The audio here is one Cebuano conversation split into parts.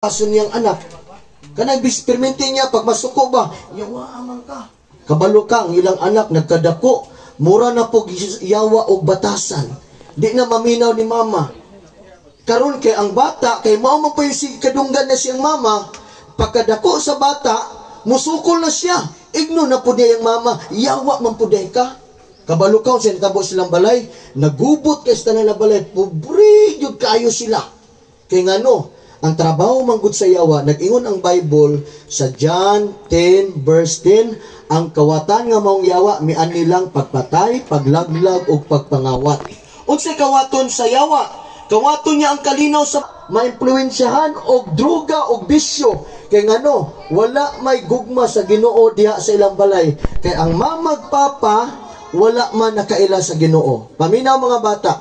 Aso niyang anak. Kanang bispermente niya pag masuko ba, yawa man ka. Kabalo ka ang ilang anak nagkadako, mura na po yawa og batasan. Di na maminaw ni mama. Karon kay ang bata kay mao man po yung si kadunggan na siyang mama, pagkadako sa bata, musukol na siya. Igno na po niya yung mama, yawa man po diay ka. Kabalo ka sa natabo silang balay, nagubot kay sa tanan na balay, pobre gyud kaayo sila. Kay ngano, ang trabaho manggod sa yawa, nag-ingon ang Bible sa John 10 verse 10, ang kawatan nga maong yawa miani lang pagpatay, paglaglag ug pagpangawat. Unsay kawaton sa yawa? Kawaton niya ang kalinaw sa maimpluwensyahan og druga og bisyo. Kay ngano, wala may gugma sa Ginoo diha sa ilang balay. Kay ang mamag papa wala man nakaila sa Ginoo. Paminaw, mga bata.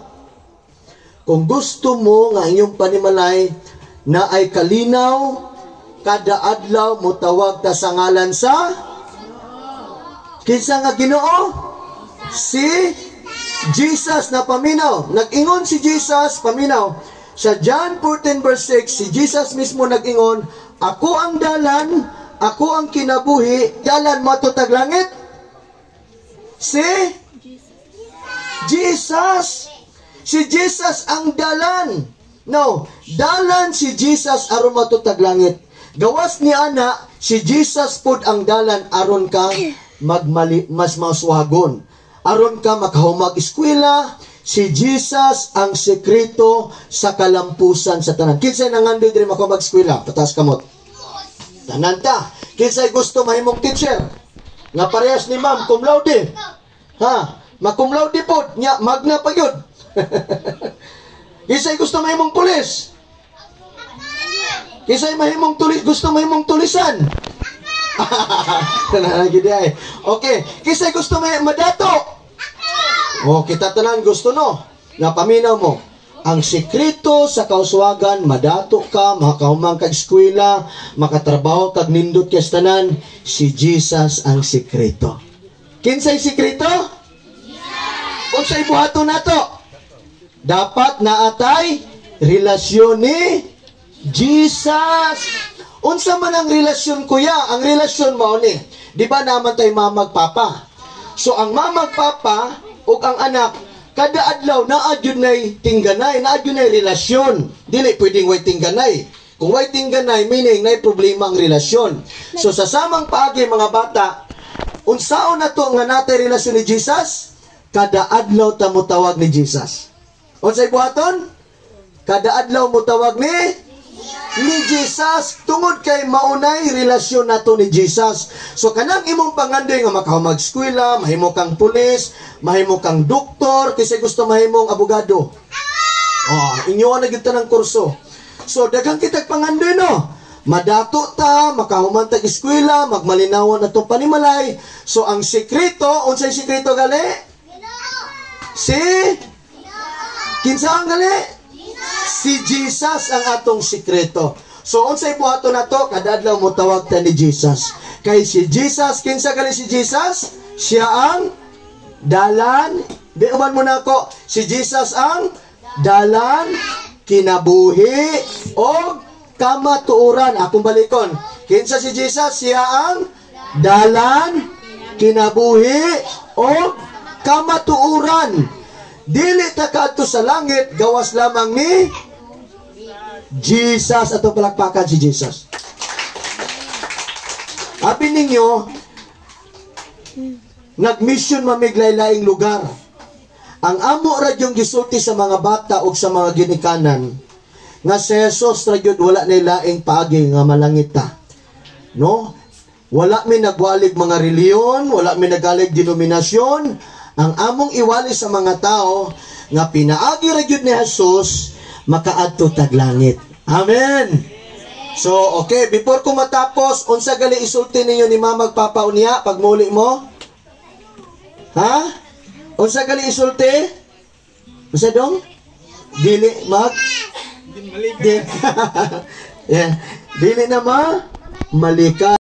Kung gusto mo nga inyong panimalay na ay kalinaw, kada adlaw mo tawag ta sa ngalan sa kinsa nga Ginoo? Si Jesus na paminaw. Nag-ingon si Jesus, paminaw. Sa John 14 verse 6, si Jesus mismo nag-ingon, "Ako ang dalan, ako ang kinabuhi, dalan mo tag langit." Si Jesus. Si Jesus ang dalan. No, dalan si Jesus aron matutag langit. Gawas ni ana, si Jesus pod ang dalan aron ka magmali, mas maswagon. Aron ka makahumag eskwela, si Jesus ang sekreto sa kalampusan sa tanan. Kinsay nangandoy diri makahumag eskwela? Pataas kamot. Tanan ta. Kinsay gusto mahimong teacher? Nga parehas ni ma'am, cum laude. Ha? Ma-cum laude pod, nya magna pa gyud. Kinsay gusto mahimong pulis? Kinsay mahimong tulis, gusto mahimong tulisan? Tanan gid ay. Okay, kinsay gusto may madato? Oh, kita tanan gusto, no. Napaminaw mo. Ang sekreto sa kauswagan, madato ka, makahumang kag eskwela, makatrabaho kag nindot kay tanan, si Jesus ang sekreto. Kinsay sekreto? Unsay buhaton nato? Dapat naatay relasyon ni Jesus. Unsa man ang relasyon, kuya? Ang relasyon mao ni. Di ba naman tay mamag papa? So ang mamag papa ug ang anak kada adlaw naa gyud nay tingganay, naa gyud nay relasyon. Dili pwedeng way tingganay. Kung way tingganay, meaning nay problema ang relasyon. So sa samang paagi, mga bata, unsaon na to nga natay relasyon ni Jesus? Kada adlaw ta mo tawag ni Jesus. Unsay buhaton? Kada adlaw mo tawag ni Jesus tungod kay maunay relasyon nato ni Jesus. So kanang imong pangandoy nga makahumag eskwela, mahimo kang pulis, mahimo kang doktor, kasi gusto mahimong abogado. Oh, inyo na gyud tanang kurso. So daghang kitag pangandoy, no. Madato ta, makahuman tag eskwela, magmalinawan na tong panimalay. So ang sekreto, unsay sekreto gali? Si kinsa ang gali? Si Jesus ang atong sikreto. So unsay buhaton nato? Kada adlaw mo tawag ta ni Jesus. Kay si Jesus, kinsa gali si Jesus? Siya ang dalan. Di uban mo na ako. Si Jesus ang dalan, kinabuhi o kamatuoran. Akong balikon. Kinsa si Jesus? Siya ang dalan, kinabuhi o kamatuoran. Dili ta kaadto sa langit gawas lamang ni Jesus. Atong palakpakan si Jesus. Abi ninyo, nag-mission mamig laing lugar. Ang amo ra yung gisulti sa mga bata o sa mga ginikanan nga si Jesus ra gyud, wala na laing paagi nga malangit ta. No? Wala mi nagwalig mga reliyon, wala mi nagalig denominasyon. Ang among iwali sa mga tao nga pinaagi ra gyud ni Jesus makaadto tag langit. Amen. So, okay, before ko matapos, unsa gali isulti ninyo ni mama papa unya pag muli mo? Ha? Unsa gali isulti? Unsa dong? Dili mag Di, yeah. Dili na ma malika.